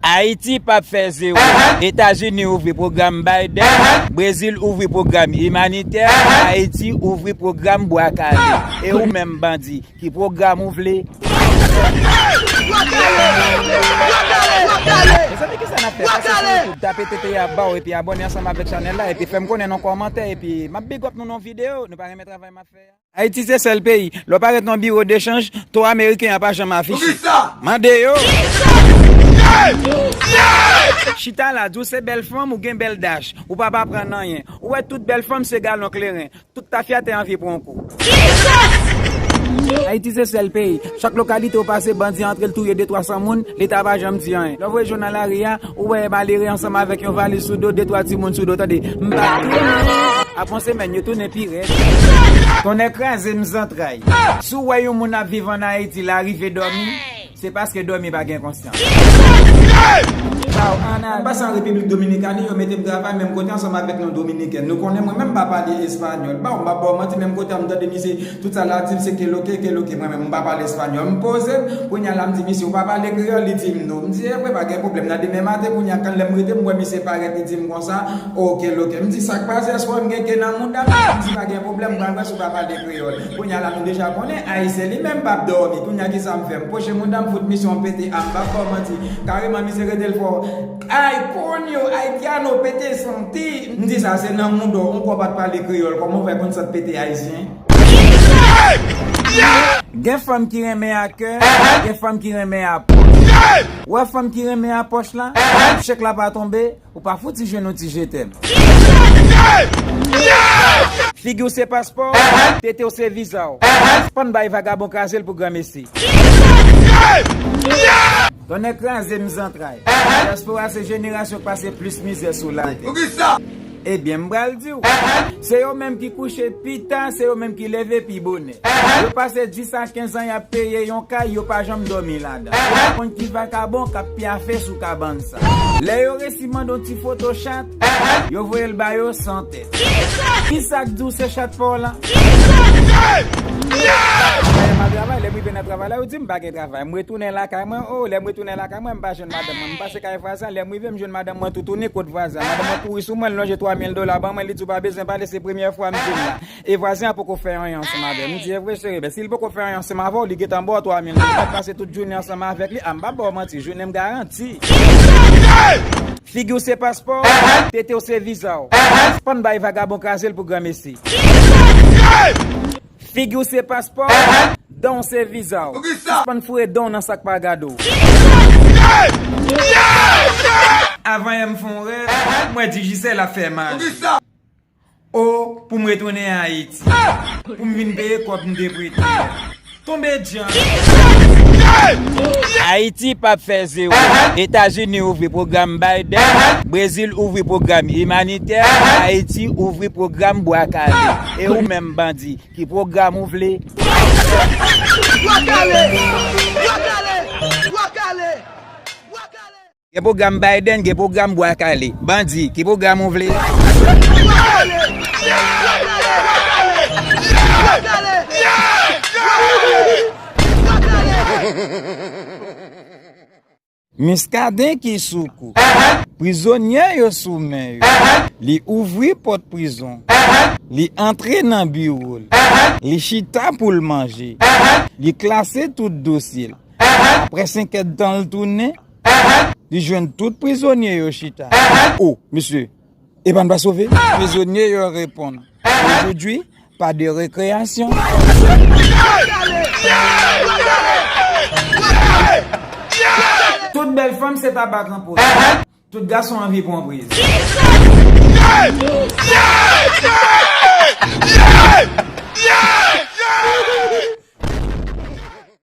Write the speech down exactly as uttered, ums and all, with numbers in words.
Ayiti p ap fè zewo. Etazini ouvri pwogram Biden, Brezil ouvri pwogram imanitè, Ayiti ouvri pwogram bwa kale. E ou menm bandi, ki pwogram ou vle? Mezanmi, kisa n ap fè? Pase sou YouTube, tape T T A ba w epi abòne ansanm avèk chanèl la epi fè m konnen nan kòmantè epi m ap big up nou nan videyo. Nou pa renmen travay m ap fè a? Ayiti se sèl peyi, lè w parèt nan biwo dechanj, to ameriken an pa janm afiche. Mande yo. Chita la, di w se bèl fanm, ou gen bèl dach, ou pa pa pran anyen. Ou wè tout bèl fanm se galon kleren, tout tafyatè anvi pran kou. Ayiti se sèl peyi, chak lokalite w pase bandi antre l touye de twa san moun, leta pa janm di anyen. Lè w voye jwèt nan lari a, ou wè malere ansanm avèk yon valiz sou do, de twa timoun sou do, tande, m pa tounen. Apre yon semèn, yo tounen pi rèd. Tonnè kraze m zantray. Si w wè yon moun ap viv ann Ayiti, l arive dòmi, se paske dòmi pa gen konsyans. M pase an Repiblik Dominikani, yo mete m travay menm kote ansanm avèk yon Dominikèn. Nou konnen mwen menm m pa pale espanyòl. Ba w, m pa ba w manti, menm kote a m tande misye, tout sa l ap di m se keloke, keloke. Mwen menm m pa pale espanyòl. M poze m, kounye a la m di misye, ou pa pale kreyòl? Li di m non. M di, e vre, pa gen pwoblèm. Nan demen maten, kounye a, kan lè m rete, m wè misye parèt, li di m konsa, oke, loke. M di, sa k pase, èske w wè m gen ke nan mouda m? M di, pa gen pwoblèm, m pral wè si w pa pale kreyòl. Kounye a la, nou deja konnen, Ayisyen li menm p ap dòmi. Kounye a, kisa m fè? M poche mouda m, fout misye yon pete a, m p ap ba w manti. Kareman, misye rete l fò. Ay, coño, haitiano, pete santi. M di, sa se nan mouda w, yon kò pa t pale kreyòl, kòman w fè konn sant pete ayisyen? Gen fanm ki renmen a kè, gen fanm ki renmen a pòch. Ou wè fanm ki renmen a pòch la, chèk la pa tonbe, ou pa fouti jwenn yon ti je t'aime. Figi w se paspò w, tete w se viza w. Sispann bay vagabon kraze l pou granmesi. Tonnè kraze m zantray. Dyaspora se jenerasyon k pase plis mizè sou latè. Ebyen, m pral di w, se yo menm ki kouche pi ta, se yo menm ki leve pi bonè. Yo pase dis a kenz an y ap peye yon kay, yo pa janm dòmi ladan. Yo pa konn ki vakabon k ap pyafe sou kabann sa. Lè yo resi mande yon ti foto chat, yo voye l ba yo san tèt. Kisa k di w se chat pa w la? Lè m al travay, lè m rive nan travay la, yo di m pa gen travay. M retounen lakay mwen, o, lè m retounen lakay mwen, m pa jwenn madanm mwen. M pase kay vwazen, lè m rive, m jwenn madanm mwen toutouni kot vwazen an. Madanm mwen kouri sou mwen, l lonje twa mil dola ban mwen, li di w pa bezwen pale, se premyè fwa m vin la. E vwazen an poko fè anyen ansanm avè m. M di, e vre, cheri, ben, si l poko fè anyen ansanm avè w, li gentan ba w twa mil dola. M pase tout jounen ansanm avèk li. A, m pa ba w manti, jounen m garanti. Figi w se paspò w, tete w se viza w. Sispann bay vagabon kraze l pou granmesi. Figi w se paspò w, dan w se viza w. Sispann foure dan w nan sa k pa gade w. Avan yè m fè yon rèv, m wè Digicel ap fè maji. O, pou m retounen Ayiti. Pou m vin peye kòb m te prete a. Tonbe djanm. Ayiti p ap fè zewo. Etazini ouvri pwogram Biden, Brezil ouvri pwogram imanitè, Ayiti ouvri pwogram bwa kale. E ou menm bandi, ki pwogram ou vle? Bwa kale! Bwa kale! Bwa kale! Bwa kale! Gen pwogram Biden, gen pwogram bwa kale. Bandi, ki pwogram ou vle? Muscadin ki sou kou. Prizonye yo sou men yo. Li ouvri pòt prizon. Li antre nan biwo l. Li chita pou l manje. Li klase tout dosye l. Apre senk èdtan l tounen, li jwenn tout prizonye yo chita. O, mesye, epa n pa sove? Prizonye yo reponn, aujourd'hui, pas de récréation. Tout bèl fanm se tabak an poch. Tout gason anvi pran priz.